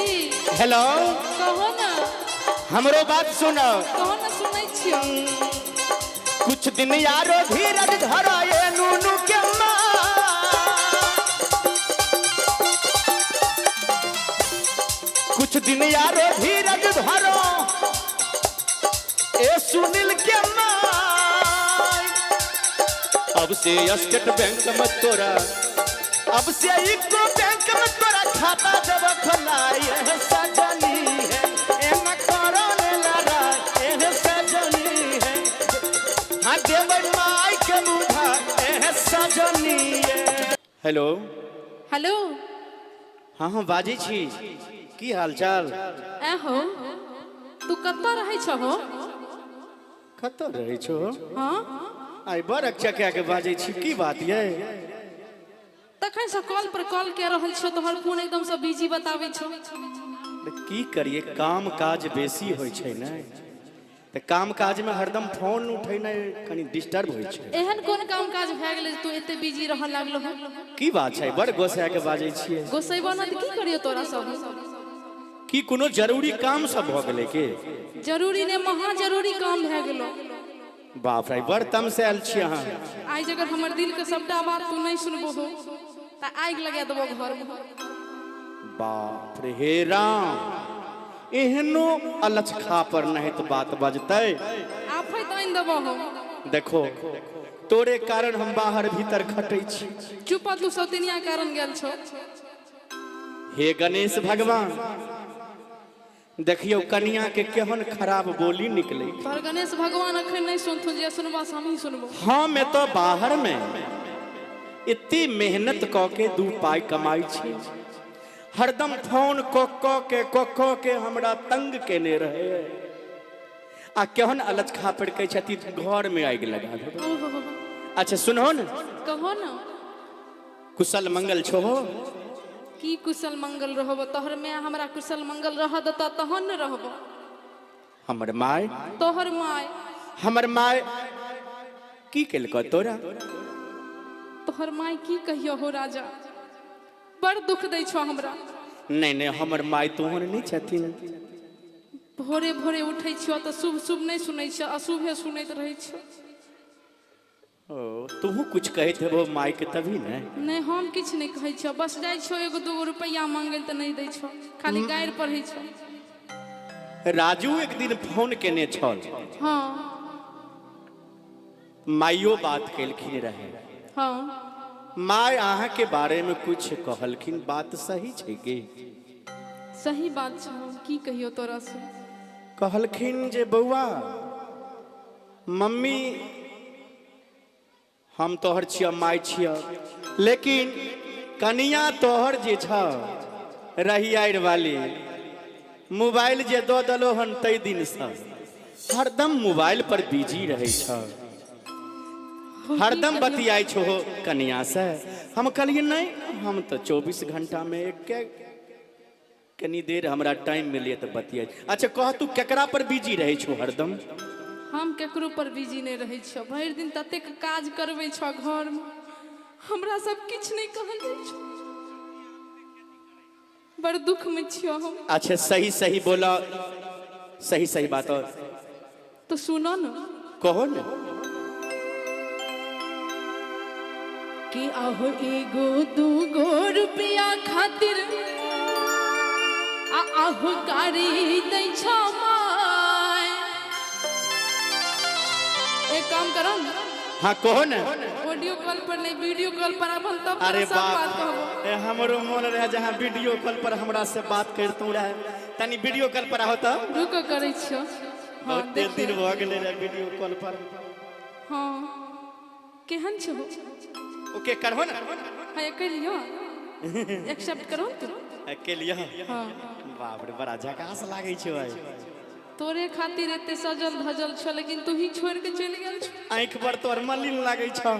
की? Hello. कहो ना। हमरो बात सुनो। कहो ना, सुनै छियो। कुछ दिन यारो धीरज धरो ये नूनू के माँ। कुछ दिन यारो धीरज धरो ए सुनील के माँ। अब से स्टेट बैंक में तोरा, अब से इको बैंक में तोरा खाता जब खोलाए है सजनी है, एना करो ने लड़ाई एह सजनी है। हाँ देबै माई के मुधा एह सजनी है। हेलो। हेलो। हाँ हाँ, बाजै छी, की हाल चाल? ए हो, तू कतऽ रहै छहो? कतऽ रहै छो? हाँ। आइ बड़ अच्छा कए के बाजै छी, की बात ये? तखन से कॉल पर कॉल कए रहल छियौ, तोहर फोन एकदम से बिजी बताबै छौ। तऽ की करिए, काम काज बेसी होइ छै ने, तऽ काम काजमे हरदम फोन उठेनाइ कनि डिस्टर्ब होइ छै। एहन कोन काम काज भए गेलै जे तू एते बिजी रहऽ लागलो हन? की बात छै, बड़ गोसाए के बाजै छियै? गोसैबो ना तऽ की करियौ तोरा सब? की कोनो जरूरी काम सब भऽ गेलै की? जरूरी ने, महा जरूरी काम भए गेलो। बाप रे, बड़ तमसायल आयल छी अहाँ। आइ जगर हमर दिल के सबटा बात तू नहीं सुनबो हो तऽ आगि लगा देबो घर में। बाप रे, हे राम, एहनो अलचखा पर नहीं तो बात बजतै। आफत आनि देबो हो। देखो, तोरे कारण हम बाहर भीतर खटै छी। चुप, तू सौतिनिया कारण गेल छौ। हे गणेश भगवान, देखियौ कनिया के केहन खराब बोली निकले। तोहर गणेश भगवान अखन नहीं सुनथुन, जे सुनबा से हमही सुनबो। हम एतऽ बाहर में एते मेहनत कऽ के 2 पाइ कमाइ छी, हरदम फोन कऽ कऽ के कऽ कऽ के हमरा तंग केने रहे, आ केहन अलच खापड़ कहै छथि घर में आगि लगा देबै। ओहो। अच्छा सुनहो ने। कहो ना। कुशल मंगल छो? की कुशल मंगल रहबो? तोहर माय हमरा कुशल मंगल रह देता तहन ने रहबो। हमर माय? तोहर माय। हमर माय की केलको तोरा? तोहर माय की कहियो हो राजा, बड़ दुख दै छो हमरा। नहीं नहीं, हमर माय तोहन नहीं छथिन। भोरे भोरे उठै छियो तऽ शुभ शुभ नहीं सुनै छियो, अशुभे सुनैत रहै छियो। ओ तूहू कुछ कहैत हेबो माय के तभी ने। नहीं, हम किछु नहीं कहै छियो, बस जाइ छियो एगो दूगो रुपैआ मांगै तऽ नहीं दै छो, खाली गारि पढ़ै छो। राजू एक दिन फोन केने छल। हाँ। माइयो बात केलखिन रहे। हाँ। My अहाँ के बारे में कुछ कहलखिन, बात सही छै की? सही बात छौ, की कहियो तोरा से। कहलखिन जे बौआ मम्मी हम तोहर छियौ, माय छियौ, लेकिन कनिया तोहर जे छ रहियार वाली मोबाइल जे दऽ देलो हन तै दिनसँ हरदम मोबाइल पर बिजी रहै छ, हरदम बतियाइ छो कनिया से। हम कहलियै नहीं, हम तऽ 24 घंटा में एक कनी देर हमरा टाइम मिले तऽ बतियाइ। अच्छा कह, तू केकरा पर बिजी रहै छो हरदम? हम केकरो पर बिजी नहीं रहै छियौ, भरि दिन ततेक काज करबै छौ घरमे, हमरा सब किछु नहीं कहल जाइ छौ, बड़ दुख में छियौ हम। अच्छा सही सही बोला, सही सही बात और तो सुनो ना। कहो ने। कि आहो एगो दूगो रुपया खातिर आ आहो गाड़ी दै छौ my. एक काम करो ना। हाँ कहो ने। ऑडियो कॉल पर नहीं, वीडियो कॉल पर आबन तब अरे सब बात कहबो। बाप, ए हमरो मोन रहे जहाँ वीडियो कॉल पर हमरा से बात करतू रहे, तनी वीडियो कॉल पर आओ तो। रुको करै छियो। हाँ, बहुत दिन भऽ गेलै रहे वीडियो कॉल पर। हाँ केहन छौ? ओके करहो ना। हाँ करियो, एक्सेप्ट करो तू। केलियो। हाँ। बाप रे, बड़ा झकास लागै छै भाई। तोरे खातिर एते सजल धजल छौ, लेकिन तू ही छोड़ के चलि गेल छौ। आँखि पर तोहर मलिन लागै छौ।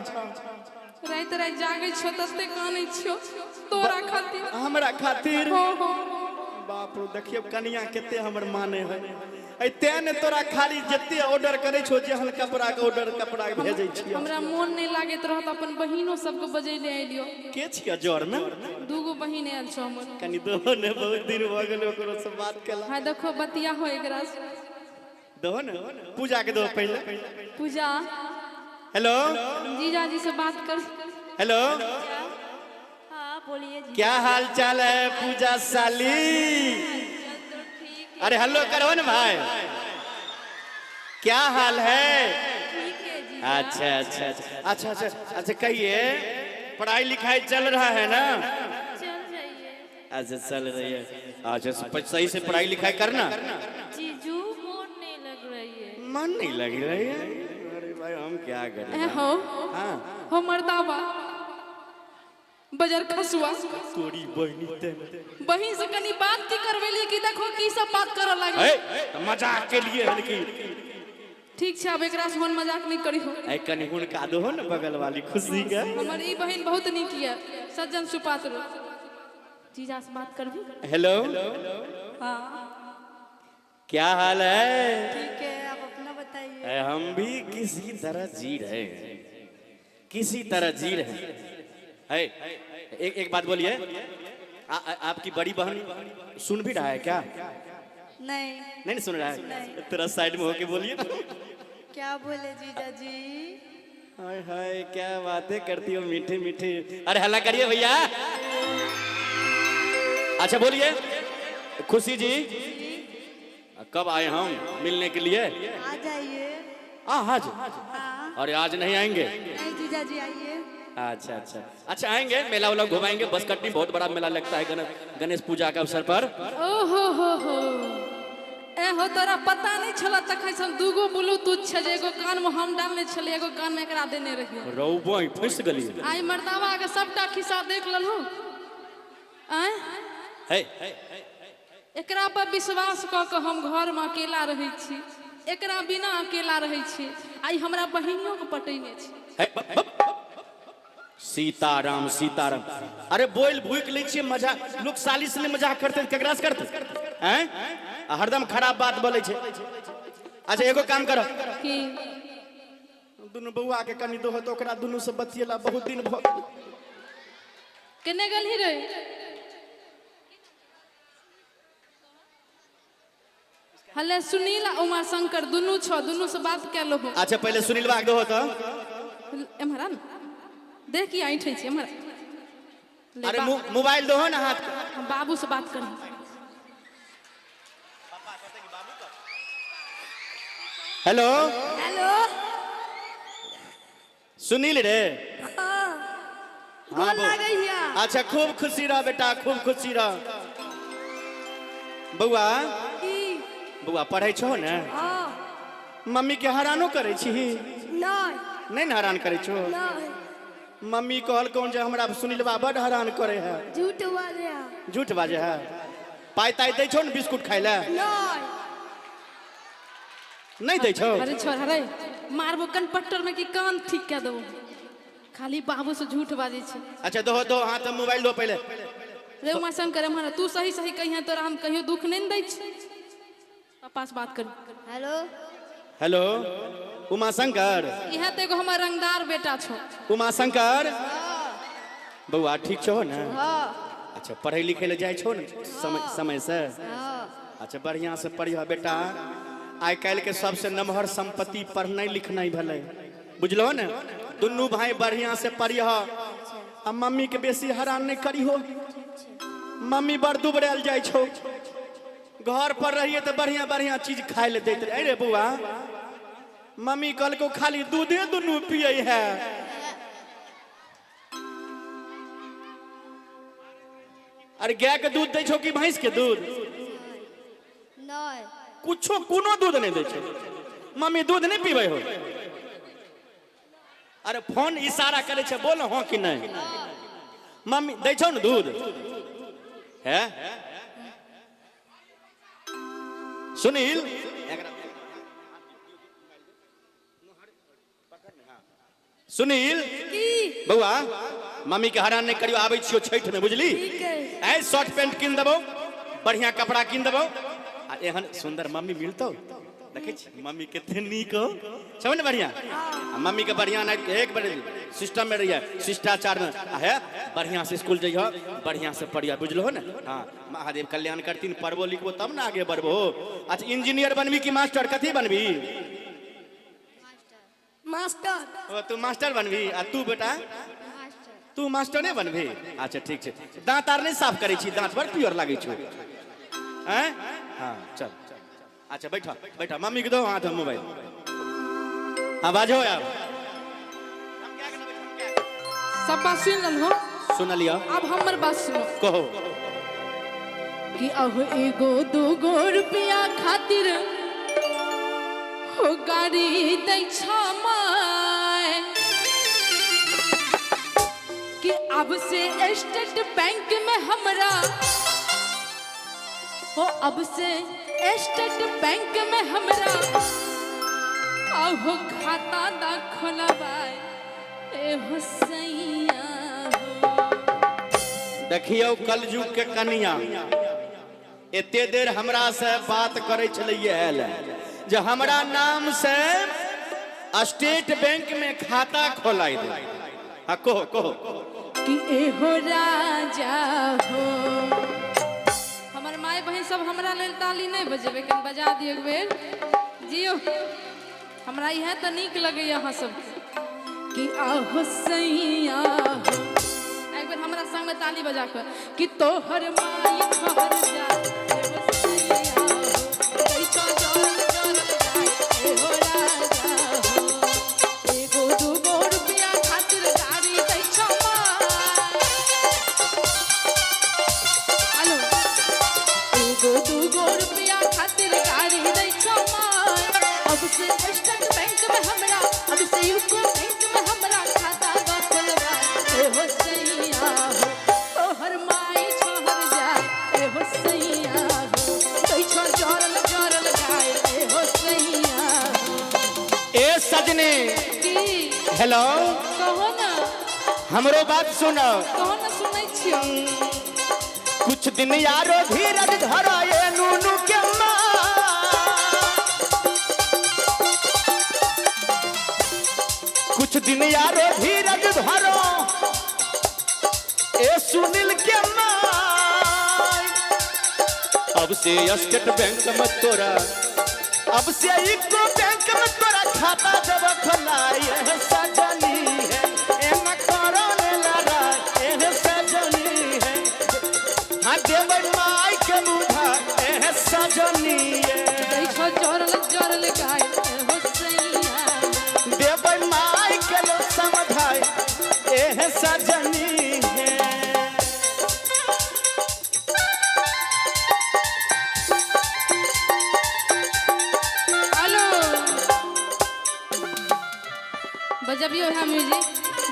राति राति जागै छौ तते कानै छियौ तोरा खातिर। हमरा खातिर? हाँ हाँ। बाप रो, देखियौ कनिया कते हमर माने है। ऐ तें ने तोरा खाली जते ऑर्डर करै छौ जेहन कपड़ा के ऑर्डर कपड़ा के भेजै छियौ। हमरा मोन नहि लागैत रहत, अपन बहिनो सबके बजैले एलियो। के छियै जर में? दूगो बहिन आयल छौ हमर। कनि दहो ने, बहुत दिन भऽ गेल ओकरो से बात केला। हाँ देखो, बतिया हो एकरा से। दहो ने, पूजा के दहो पहिले। पूजा। हेलो। जीजाजी से बात कर। हेलो। हाँ बोलिए जी। क्या हाल चाल है पूजा साली? चल तो ठीक। अरे हेलो करो ना भाई, क्या हाल है? ठीक है जी। अच्छा अच्छा अच्छा अच्छा अच्छा अच्छा, कहिए, पढ़ाई लिखाई चल रहा है ना? चल रही है। अच्छा, चल रही है। अच्छा, सही से पढ़ाई लिखाई करना। जीजू, मन नहीं लग रही है। मन नहीं लग रही है? अरे भाई, हम क्या करें? ए हो। हाँ। हो मर्दाबा बजर खसुआ। तोरी बहनी ते। बहिन से कनी बात की करवेली कि देखो की सब बात करऽ लागल। ए, त मजाक के लिए है कि? ठीक छै, आब एकरा से मन मजाक नहीं करी हो। ए, कनी हुनका दहो ने, बगल वाली खुशी के। हमर ई बहिन बहुत नीक यऽ, सज्जन सुपात्र। जीजा से बात करबी? हेलो। हाँ। क्या हाल है? ठीक है, आप अपना बताइए। ए, हम भी किसी तरह जी रहे हैं, किसी तरह जी रहे हैं। है एक एक बात बोलिए, आ, आ, आपकी बड़ी बहन सुन भी रहा है क्या? नहीं। नहीं, नहीं सुन रहा है? तेरा साइड में होके बोलिए ना। क्या बोले जीजा जी? हाय हाय, क्या बातें करती हो मीठी मीठी। अरे हल्ला करिए भैया। अच्छा बोलिए खुशी जी, कब आए हम मिलने के लिए? आ जाइए। आ आज? हाँ। अरे आज नहीं आएंगे। नहीं जीजा जी, आइए। अच्छा अच्छा अच्छा, आएंगे, मेला उला घुमाएंगे। बस कटनी बहुत बड़ा मेला लगता है गणेश गणेश पूजा के अवसर पर। ओ हो हो, ए हो, तोरा पता नहीं छल तखन से हम दूगो ब्लूटूथ छै जे एगो कान में हम डालने छलियै, एगो कान में एकरा देने रहियै। रौबई फंस गली। आई मर्दावा के सबटा खिस्सा देख लेलहुँ आँय। है। एकरा पर विश्वास कऽ कऽ हम घरमे अकेला रहै छी, एकरा बिना अकेला रहै छी। आइ हमरा बहिनियोके पटेने छै। है, ब- ब- सीताराम सीताराम। अरे बोल भूख लै छियै मजाक, लोग साली से नहीं मजाक करते केकरा से करते हैं? आ हरदम खराब बात बोलै छै। अच्छा, एगो काम करो। की? दुनू बौआ के कनि दो तऽ ओकरा दुनू से बतियेला बहुत दिन भऽ गेल। केने गेलही रे? हले सुनील आ उमा शंकर दुनू छौ, दुनू से बात कए लहो। अच्छा, पहिले सुनीलवा के दहो तऽ। एम्हर आ ने, देख की ऐंठै छै, एम्हर ले। अरे मोबाइल दहो ने हाथ के। हम बाबू से बात करी। हेलो। हेलो। सुनील रे? हाँ। हाँ, गोर बोल। लागैया। अच्छा, खूब खुशी रह बेटा, खूब खुशी रह बौआ। की? बौआ, पढ़ै छहो ने? हाँ। मम्मी के हरानो करै छी? नहीं। नहीं ने हरान करै छहो? नहीं। मम्मी कहलकौ जे हमरा सुनीलवा बड हरान करे है। झूठ बाजे है। झूठ बाजे है? पाइ ताइ दै छौ ने बिस्कुट खाइ लए? नहीं। नहीं दै छौ? अरे छोड़, अरे मारबो कनपट्टर में कि कान ठीक कए देबो। खाली बाबू से झूठ बाजै छै। अच्छा, दहो दहो हाथ में मोबाइल दो पहिले। रे उमा शंकर, एम्हर आ, तू सही सही कहिहे, तोरा हम कहियो दुख नहीं ने दै छी। पापा से बात कर। हेलो। हेलो, उमाशंकर। इएह तऽ एगो हमर रंगदार बेटा छौ। उमाशंकर बौआ, ठीक छौ ने? हाँ। अच्छा, पढ़ै लिखै लए जाइ छौ ने समय समय से? हाँ। अच्छा, बढ़िआँ से पढ़िह बेटा। आइ काल्हि के सबसे नमहर संपत्ति पढ़नाइ लिखनाइ भेलै, बुझलहो ने? दुनू भाई बढ़िआँ से पढ़िह आ मम्मी के बेसी हरान नहि करिहो। मम्मी बड़ दुबरायल जाइ छौ। घर पर रहिए तऽ बढ़िआँ बढ़िआँ चीज खाइ लए दैत रहै रे बौआ। मम्मी कहलकौ खाली दूधे दुनू पियै है। अरे गाय के दूध दै छौ कि भैंस के दूध? नहीं। कुछो कोनो दूध नहीं दै छै? मम्मी दूध नहीं पीबै हो? अरे फोन इशारा करै छै, बोल हाँ कि नहीं। मम्मी दै छौ ने दूध है? सुनील, सुनील। की? बौआ, मम्मी के हरान नहीं करियो। आबै छियो छठि में, बुझली? ठीक है। ऐ शर्ट पैंट किन देबो, बढ़िया कपड़ा कीन देबो। आ एहन सुंदर मम्मी मिलतो, देखै छी मम्मी कते नीक हो छौ ने बढ़िया। आ मम्मी के बढ़िया नहीं एक बेर सिस्टम में रहिए, शिष्टाचार में आ हे बढ़िया से स्कूल जइहो, बढ़िया से पढ़िया, बुझलो ने। हाँ महादेव कल्याण करतीन, पढ़बो लिखबो तब ने आगे बढ़बो। अच्छा इंजीनियर बनबी कि मास्टर, कथी बनबी? मास्टर। ओ तू मास्टर बनबी। आ तू बेटा? तू मास्टर नहीं बनबी? अच्छा ठीक छै। दांत आर नहीं साफ करै छी? दांत बड़ पियर लागै छौ। हैं? हाँ चल अच्छा बैठो बैठो, मम्मी के दो हाथ में मोबाइल। हाँ बाजो यार। सब बात सुन लेलहो? सुनलियो। अब हमर बात सुनो। कहो। कि अब एगो दूगो रुपया खातिर हो गाड़ी दै छ माय, कि अब से स्टेट बैंक में हमरा हो, अब से स्टेट बैंक में हमरा आहो खाता दा खोलवाए ए हो सैया हो। देखियौ कलयुग के कनिया एते देर हमरा से बात करै छलैये आयल जे हमरा नाम से स्टेट बैंक में खाता खोलाई दे। हाँ कहो कहो। कि एहो राजा हो, हमर माय बहिन सब हमरा लेल ताली नहीं बजेबै, कनि बजा दियौ एक बेर जियो। हमरा इएह तऽ नीक लगैए अहाँ सबके। कि आहो सैया हो, एक बेर हमरा संगमे ताली बजा कऽ कि तोहर माई घर जाय एहो सैया हो, दै छौ जरल जरल जाय एहो राजा हो, एगो दूगो रुपया खातिर गाड़ी दै छौ माय। हेलो एगो दूगो रुपया खातिर गाड़ी दै छौ माय, अब से स्टेट बैंक में हमरा, अब से यूको बैंक में हमरा खाता द खोलवा एहो सैया हो, तोहर माई छोहर जाय एहो सैया हो, दै छौ जरल जरल जाय एहो सैया हो। ए सजने। की? हेलो। कहो ना। हमरो बात सुनो। कहो ना, सुनै छियौ। कुछ दिन यारो धीरज धरो ये नूनू के माँ, कुछ दिन यारो धीरज धरो ए सुनील के माँ, अब से स्टेट बैंक में तोरा, अब से इको बैंक में तोरा खाता जब खोलाई है सजनी है, एना करो ने लड़ाई एह सजनी है, हाँ देबै माई के मुधा एह सजनी है, दै छौ जरल जरल गाय एहो सैया हो। देबै माई के लो समझाई एह सजनी है। हेलो बजबियो है म्यूजिक।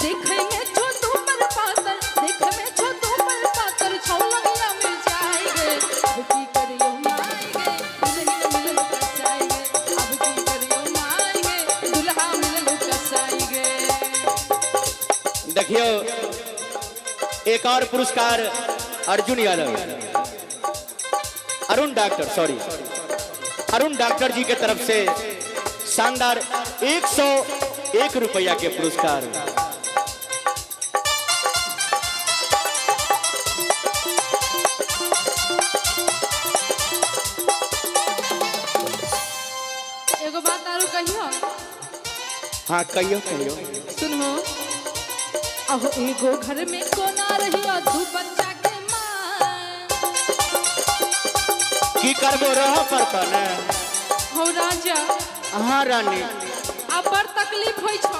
देखे में छो तू पर पातर, देखे में छो तू पर पातर, छौ लगिया मिल जाए गे, अब की करियो माई गे दुल्हन मिलल कसाई गे, अब की करियो माई गे दुल्हा मिलल कसाई गे। देखियो एक और पुरस्कार Arjun Yadav, Arun doctor, sorry Arun doctor ji के तरफ से शानदार 101 रुपया के पुरस्कार। एगो बात आरो कहियो? हाँ कहियो कहियो। सुनो, अब एगो घर में कोना रहियो दू बच्चा के माँ, की करबो रह पड़ता ने। हो राजा। हाँ रानी। आ बड़ तकलीफ होइ छौ,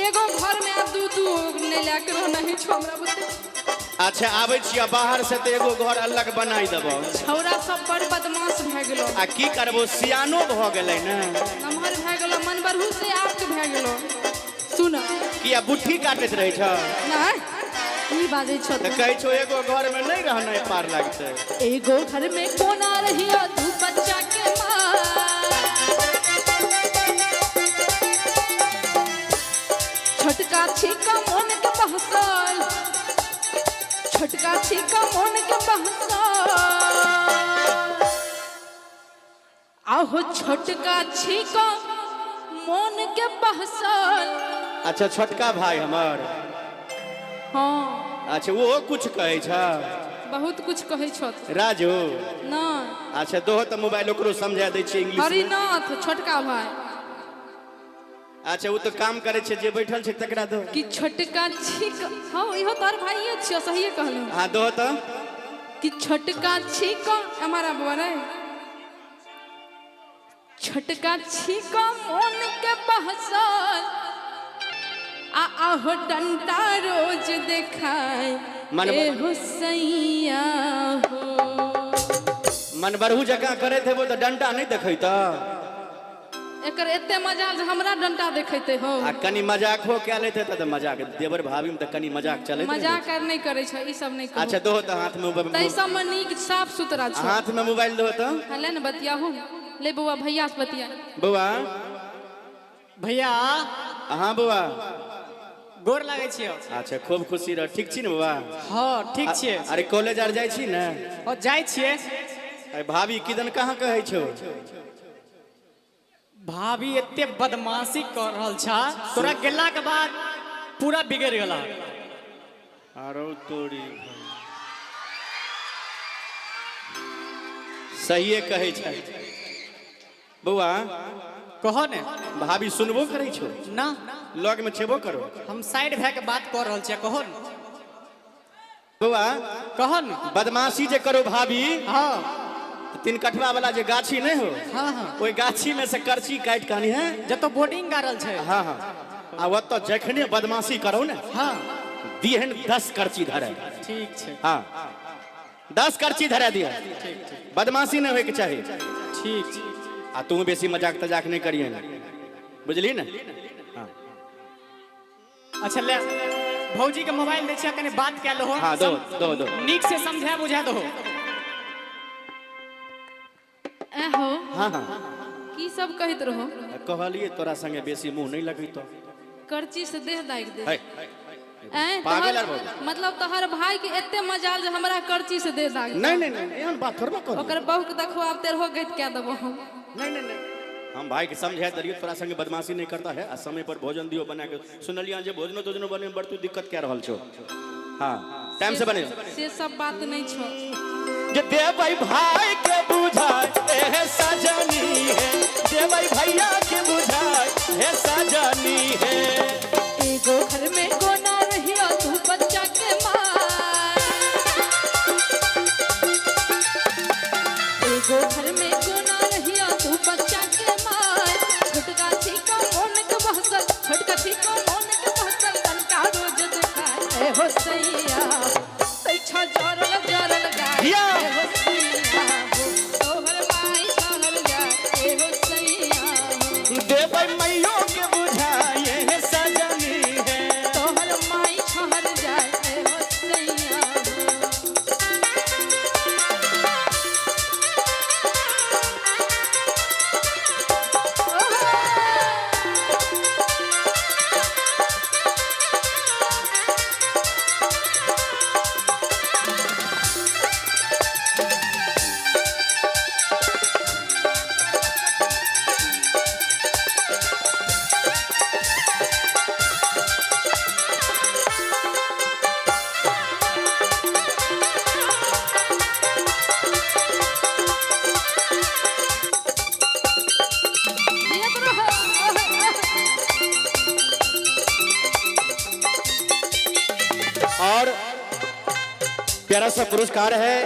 एगो घर में आ दू दू नहीं लए के रहना ही छौ हमरा बुते। अच्छा आबै छियै बाहर से तो एगो घर अलग बनाई देबो। छौरा सब बड़ बदमाश भए गेलो। आ की करबो सियानो भऽ गेलै ने। नमहर भए गेलो, मन बढ़ू से आपके भए गेलो। सुन। किया बुट्ठी काटैत रहै छ? नहीं ई बाजै छौ तऽ कहै छौ एगो घर में नहीं रहना पार लगतै। एगो घर में कोना रहियो दू बच्चा के माँ, छोटका छीका मोन के बहसल, छोटका छीका मोन के बहसल, आहो छोटका छीको मोन के बहसल। अच्छा, छोटका भाई हमर? हाँ। अच्छा, वो कुछ कहै छ? बहुत कुछ कहै छथ। राजू? नहि। अच्छा, दोहो तऽ मोबाइल, ओकरो समझा दै छियै इंग्लिश में। हरिनाथ, छोटका भाई। अच्छा, ओ तऽ काम करै छै, जे बैठल छै तकरा दो। कि छोटका छीक, हाँ, इहो तोहर भाइये छियो, सहिए कहलहुँ। हाँ, दो तऽ। कि छोटका छीको हमारा बुआ रे, छोटका छीको मोन के बहसल आ आहो डंटा रोज देखाय ए हो सैया हो। मनबरहू जकाँ करैत हेबो तऽ डंटा नहि देखैत? एकर एते मजा जे हमरा डंटा देखेते हो। आ कनि मजाको कए लैत हेतै तऽ मजाक, देवर भाभी में तऽ कनि मजाक चलैत रहै। मजाक आर नहि करै छै, ई सब नहि कहू। अच्छा, दहो तऽ हाथ में तै सब में नीक साफ सुथरा छौ। हाथ में मोबाइल दहो तऽ। हाँ, ले ने, बतियाहू, ले बौआ, भैया से बतिया। बौआ। भैया। हाँ बौआ। गोर लागै छियौ। अच्छा, खूब खुशी रह। ठीक छी ने बौआ? हँ, ठीक छियै। अरे, कॉलेज आर जाइ छी ने? और जाइ छियै। अरे, भाभी किदन कहाँ कहै छौ? भाभी एते बदमाशी कर रहल छा, तोरा गेला के बाद पूरा बिगड़ गेला। आरो तोरी, सहिए कहै छै बौआ। कहो ने। भाभी सुनबो करै छौ? ना। लग में छेबो करो? हम साइड भए के बात कर रहल छियै, कहो ने। बौआ। कहो ने। बदमाशी जे करो भाभी, हाँ। तीन कठवा वाला जे गाछी नहीं हो, हाँ हाँ ओहि गाछी में से करची काटि के आनी है। जतो बोर्डिंग गाड़ल छै। हाँ हाँ, आ ओतऽ जखने बदमाशी करो ने, हाँ। दिहन 10 करची धरे। ठीक छै। हाँ, 10 करची धरा दिया। ठीक ठीक। बदमाशी नहीं होइके चाही। ठीक छै। आ तू बेसी मजाक तजाक नहीं करिए ने, बुझली ने? हाँ। अच्छा, ले, भौजी के मोबाइल दै छियै, कनि बात कए लहो। हाँ, दो दो दो। नीक से समझा बुझा दहो। ए हो। हाँ हाँ। की सब कहैत रहो? कहलिए तोरा संगे बेसी मुंह नहीं लगैतो। करची से देह दागि दे। है। ऐं, पागल तोहर आर भऽ। मतलब तोहर भाई के एते मजाल जे हमरा करची से देह दागि? नहीं नहीं नहीं, एहन बात थोड़बा करू। ओकर बहू के देखो, आब तेरहो गति कए देबो हम। नहीं नहीं नहीं, हम भाई के समझा दलियो, तोरा संगे बदमाशी नहीं करता है आ समय पर भोजन दियो बना के। सुनलिया जे भोजनो तोजनो बने में बड़ तू दिक्कत क्या रहल छो। हाँ, टाइम से बने। से सब बात नहीं छो। जे देबै भाई के बुझाय ए सजनी है, देबै भैया के बुझाय हे सजनी है। एगो घर में कोना रहियो तू बच्चा के मार, एगो घर में कोना रहियो तू बच्चा के मार। छोटका छिको मोन के बहसल, छोटका छिको मोन के बहसल, तनका रोज देखाय ए हो सैया, तैछा जरल जरल गाय। या। ए हो सैया हो, तोहर माई शहर जाय ए हो सैया हो। देबै मैयो के बुझाय हे सजनी है। तोहर माई शहर जाय ए हो सैया हो। जियत रहो। और प्यारा सा पुरस्कार है,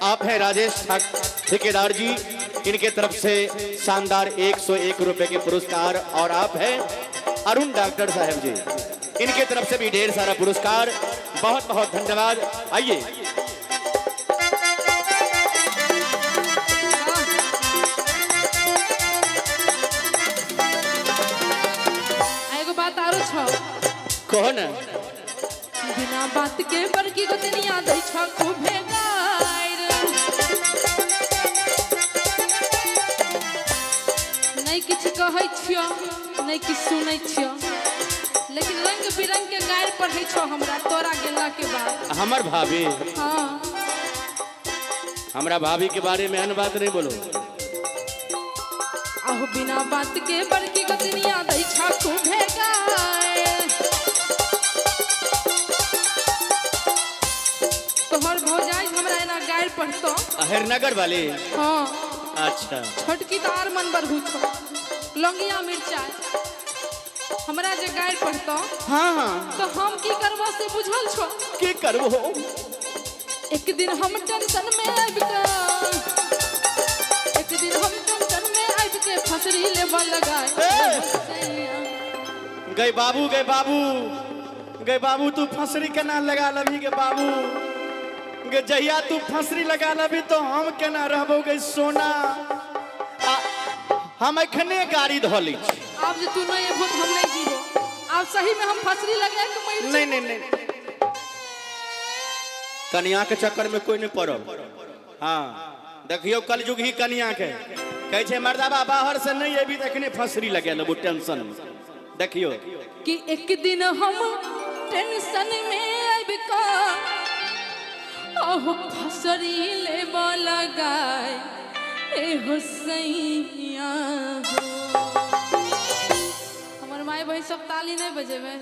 आप हैं राजेश ठेकेदार जी, इनके तरफ से शानदार 101 रुपए के पुरस्कार और आप हैं अरुण डॉक्टर साहब जी, इनके तरफ से भी ढेर सारा पुरस्कार। बहुत बहुत धन्यवाद। आइए। आ एगो बात आरो छौ। कहो ना। बिना बात के बड़की गोतनिया दै छौ खूबे गारि। नहि किछु कहै छियौ, नहि किछु सुनै छियौ, लेकिन रंग बिरंग के गारि पढ़ै छौ हमरा तोरा गेला के बाद। हमर भाभी? हाँ। हमरा भाभी के बारे में एहन बात नहीं बोलो। आहो बिना बात के बड़की गोतनिया दै छा खूबे गाय। तोहर भौजाई हमरा एना गारि पढ़तो। अहिरनगर वाली? हाँ। अच्छा। छोटकी तऽ आर मन बढ़ू छौ, लौंगिया मिरचाइ। हमरा जे गारि पढ़तो हाँ हाँ तो हम की करबो से बुझल छौ? की करबो? एक दिन हम टेंशन में आबि के, एक दिन हम टेंशन में आबि के फसरी लेबऽ लगाय। गई बाबू, गई बाबू, गई बाबू, तू फसरी केना लगा लबी गे बाबू? गे जहिया तू फसरी लगा लबी तो हम केना रहबो गे सोना? आ, हम एखने गाड़ी धऽ लै छी। आब जे तू नहीं एबहो तऽ हम नहीं जीबो। आब सही में हम फसरी लगा के मरि नहीं नहीं नहीं, कनिया के चक्कर में कोई नहीं पड़ल। हाँ, देखियो कलयुग ही कनिया के कहै छै मर्दाबा बाहर से नहीं एबी तऽ एखने फसरी लगा लेबो टेंशन में। देखियो कि एक दिन हम टेंशन में आबि कऽ अहो फसरी लेबऽ लगाय ए हो सैया हो। हमर माय बहिन सब ताली नहीं बजेबै?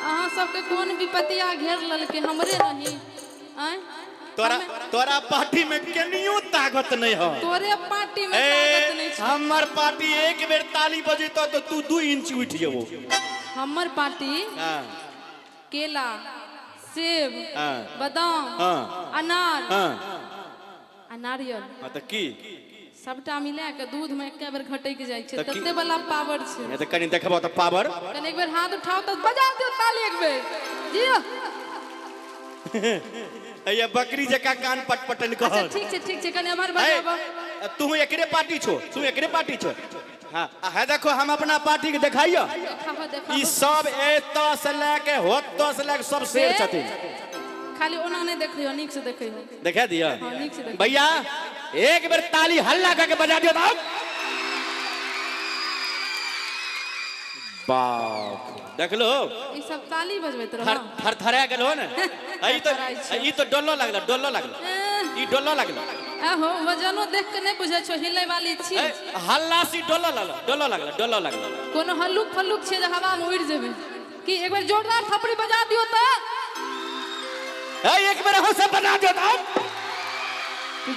अहाँ सबके कोन विपतिया घेर लेलकै, हमरे नहीं आँय? तोरा तोरा पार्टी में केनियो ताकत नहीं हो। तोरे पार्टी में ताकत नहीं ए, छै। हमर पार्टी एक बेर ताली बजेतो तो तू 2 इंच उठ जेबो। हमर पार्टी हाँ। केला, सेब, हाँ। बादाम, हाँ। अनार हाँ आ नारियल हाँ तऽ की सबटा मिला के दूध में एक बेर घटक जाइ छै। तऽ की- तते वाला पावर छै। नहि तऽ कनि देखबो तऽ पावर। कनि एक बेर हाथ उठाओ तऽ बजा दियौ ताली एक बेर, जियो। ये बकरी जकाँ कान पटपटन अच्छा। कहल। ठीक छै, ठीक छै, कनि हमर बजाबऽ। तू एकरे पार्टी छो, तू एकरे पार्टी छो। हाँ है, देखो हम अपना पार्टी के देखाइयो। देखाबऽ, ई देखाबऽ। सब एतऽ से लए के होतऽ से लए के सब शेर छथिन। खाली ओना नहि देखियौ, नीक से देखियौ। देखा दिया? हाँ, नीक से देखियौ। भैया, एक बेर ताली हल्ला करके बजा दियो तो बाप देख लो। ई सब ताली बजबैत थर रहो। थर थरा गेल हो ने। ई तो थरथराइ छै। ई तो डोलो लगल, डोलो लगल, ई डोलो लगल। आहो, वजनो देख के नहि बुझै छौ हिलै वाली छी। ए, हल्ला सी डोलो लगल, डोलो लगल, डोलो लगल। कोनो हल्लुक फल्लुक छै जे हवा में उड़ि जेबै कि? एक बेर जोरदार थपड़ी बजा दियौ तऽ। ए, एक बेर अहाँ सब बजा दियो तो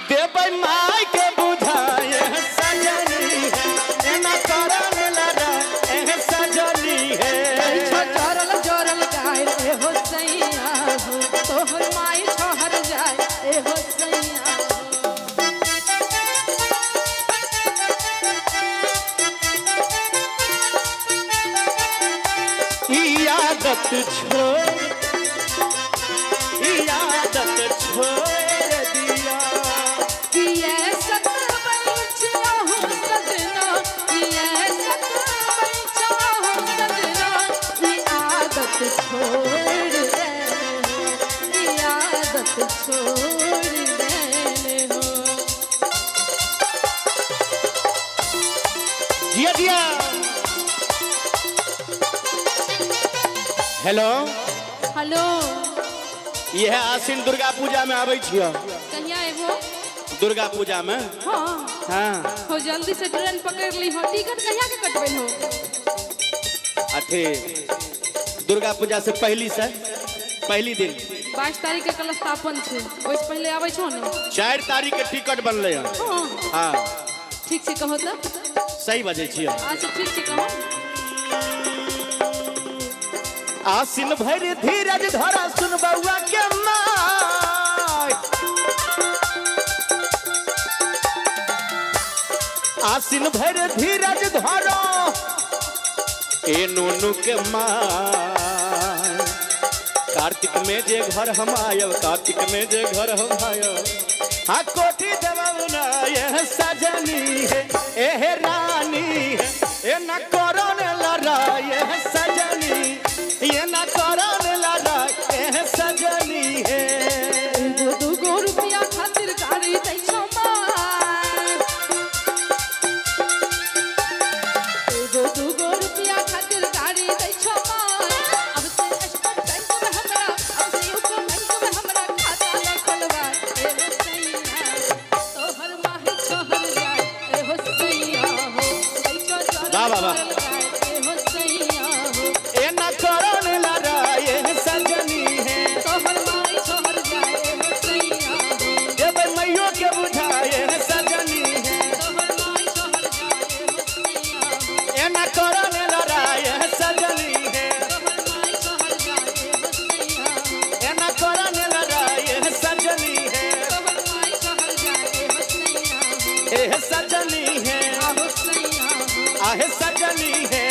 देबै माय के बुझाए सजनी है, एना करन लड़ा एह सजनी है। छो चरल जरल गाय ए हो सैया हो, तोहर माई छोहर जाय ए हो सैया हो। ई आदत छोड़, ई आदत छोड़ दिया। किए सतबै छहो सजना, किए सतबै छहो सजना, ई आदत छोड़ दे हो, ई आदत छोड़ दे हो। जिया जिया। हेलो। हेलो। यह आश्विन दुर्गा पूजा में आबै छियै। कहिया एबो? दुर्गा पूजा में। हाँ। हाँ। हो, जल्दी से ट्रेन पकड़ ली हो। टिकट कहिया के कटबै हो? अथी दुर्गा पूजा से पहली से पहली दिन। 22 तारीख के कलश स्थापन छै, ओहिसँ पहिले आबै छौ ने? 4 तारीख के टिकट बनलै हन। हाँ। हाँ। ठीक छै, कहो तऽ। सही बजै छियै। अच्छा, ठीक छै, कहो। आसिन भरि धीरज धरा सुन बउआ के माय, आसिन भरि धीरज धरो ए नूनू के माय। कार्तिक में जे घर हम आयब, कार्तिक में जे घर हम आयब, हाँ कोठी देबौ ना ये सजनी है, एह रानी है, ए न करो ने लड़ाई एह सजनी, ये न करो ने लड़ाई एह सजनी है। एगो दूगो रुपया खातिर गाड़ी दै छौ माय, एगो दूगो रुपया खातिर गाड़ी दै छौ माय। अब से स्टेट बैंक में हमरा, अब से यूको बैंक में हमरा खाता न खोलवा ए हो सैया, तोहर माही छोहर जाय ए हो सैया हो। वाह, वाह। जाए हो सैया हो। एना करो ने लड़ाई सजनी है। तोहर माई शहर जाए हो सैया हो। देबै मैयो के बुझाए सजनी है। तोहर माई शहर जाए हो सैया हो। एना करो ने लड़ाई सजनी है। तोहर माई शहर जाए हो सैया हो। एना करो ने लड़ाई सजनी है। तोहर माई शहर जाए हो सैया हो। ए सजनी है। आहो सैया हो। आहे सजनी है।